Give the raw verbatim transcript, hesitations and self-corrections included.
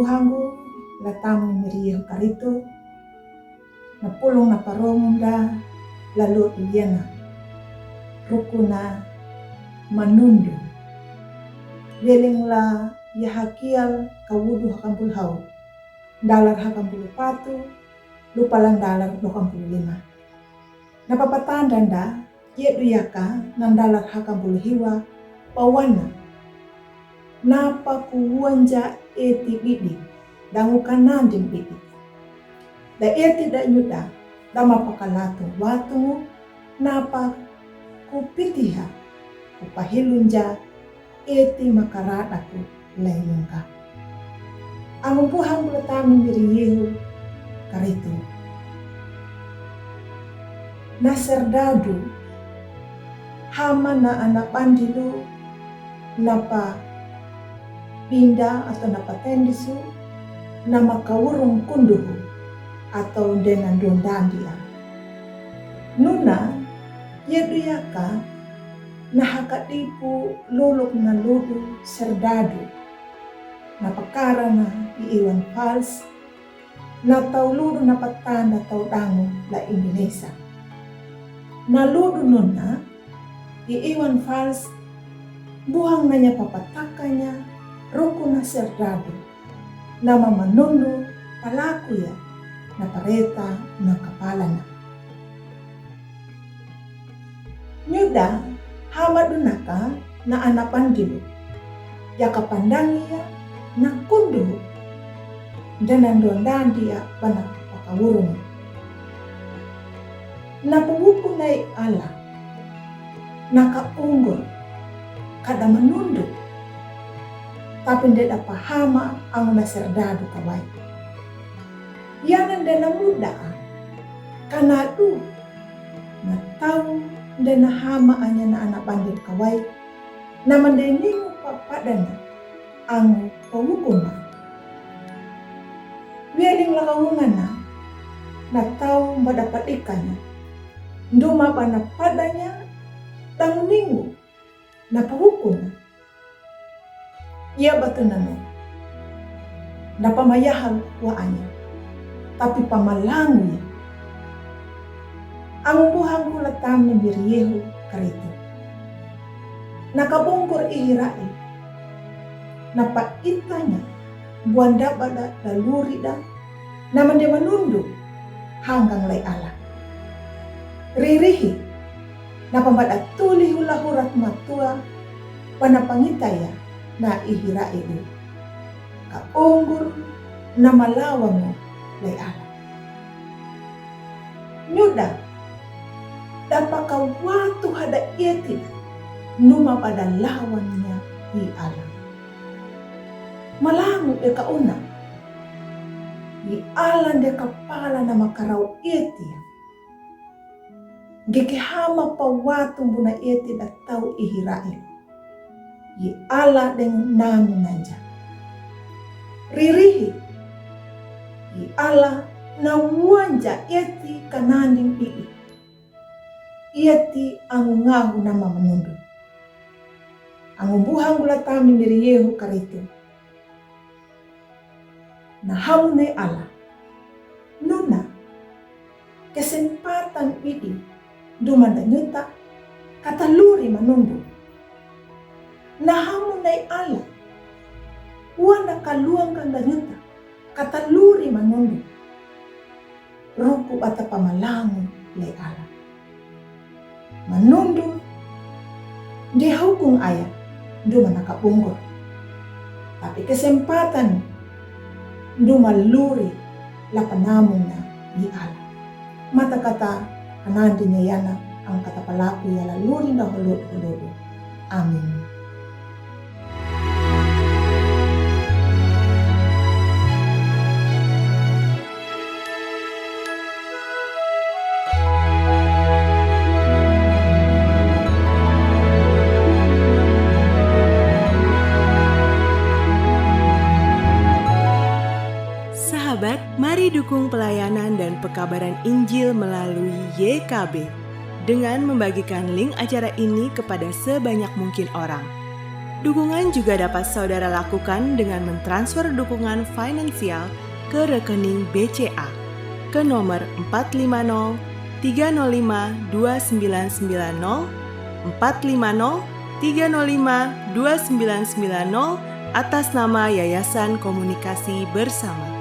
Buhanggu la tamni miri Yehu Karitu, na pulung na parongunda la lutu yena, rukuna manundu. Weling la Yahasikiel kawudu hakampulu hau, dalar hakampulu patu, lupalan dalar dokampulu lima. Na papatanda nda, yedu yaka na dalar hakampulu hiwa, pawana. Napa kuwanja eti bidi, dangu kanandin bidi. Da eti da nyuda, da mapakalatu watungu, napa kupitiha, kupahilunja, eti makaradaku leyunga. Angu buhanggu la tamni miri Yehu Karitu. Na serdadu, hama na ana bandilu, napa binda atau napa tendisu, na makawurung kunduhu, atau dena dondandia. Nuna, yedu yaka, na hakadipu luluk na ludu serdadu. Na pakara na iiwan fals, na tau ludu na patanda tau dangu la Indonesia. Na ludu nuna, iiwan fals, buhang nanya papatakanya, rukuna serdadu. Nama manundu palakuya, na pareta na kapalana. Nyuda hama dunaka na ana bandilu. Yaka pandangia na kundu. Dena dondandia bana pakawurungu. Na puwuku nai ala. Na kaungur. Kada manundu. Tapi deda pahama angu na serdadu kawai. Yana dena muda. Kanadu. Na tau dena hama anya na ana bandil kawai. Na mandeningu papadana. Angu pawukuna. Weling la kawungana. Na tau bada padikanya. Duma bana padanya. Tau ningu. Na pawukuna. Ia batu nanu. Na pamayahal wa anya. Tapi pamalangu ya. Angu buhanggu la tamni miri Yehu Karitu. Na kabungur ihirai. Na paitanya. Buanda bada da lurida. Na mande manundu. Hanggang lai ala. Ririhi. Na pamada tuli hula hurat matua. Pana pangitaya. Na ihirai du. Kaungur na malawangu lai ala. Nyuda, dapa kawatu hada eti, numa bada lawannya i ala. Malangu eka una, i ala de kapala na makarau eti. Geke hama pawatu buna eti da tau ihirai. I ala deng nanu nanja. Ririhi. I ala na wanja eti kananding ii. Eti angu ngahu nama manundu. Angu buhanggu la tamni miri Yehu Karitu. Na hamu ne ala. Nuna. Kesempatan idi. Duma da nyuta. Kata luri manundu. Na hamu ne ala. Wana kaluang kan da nyuta. Kata luri manundu. Ruku bata pamalangu le ala. Manundu, dia hukung aya, duma na kabungur. Tapi kesempatan, duma luri, la panamung na di ala. Mata kata, anandi nyayana, ang kata palaku ya la luri na holod holodu. Amin. Sahabat, mari dukung pelayanan dan pekabaran Injil melalui Y K B dengan membagikan link acara ini kepada sebanyak mungkin orang. Dukungan juga dapat saudara lakukan dengan mentransfer dukungan finansial ke rekening B C A ke nomor empat lima nol tiga nol lima dua sembilan sembilan nol, empat lima nol tiga nol lima dua sembilan sembilan nol, atas nama Yayasan Komunikasi Bersama.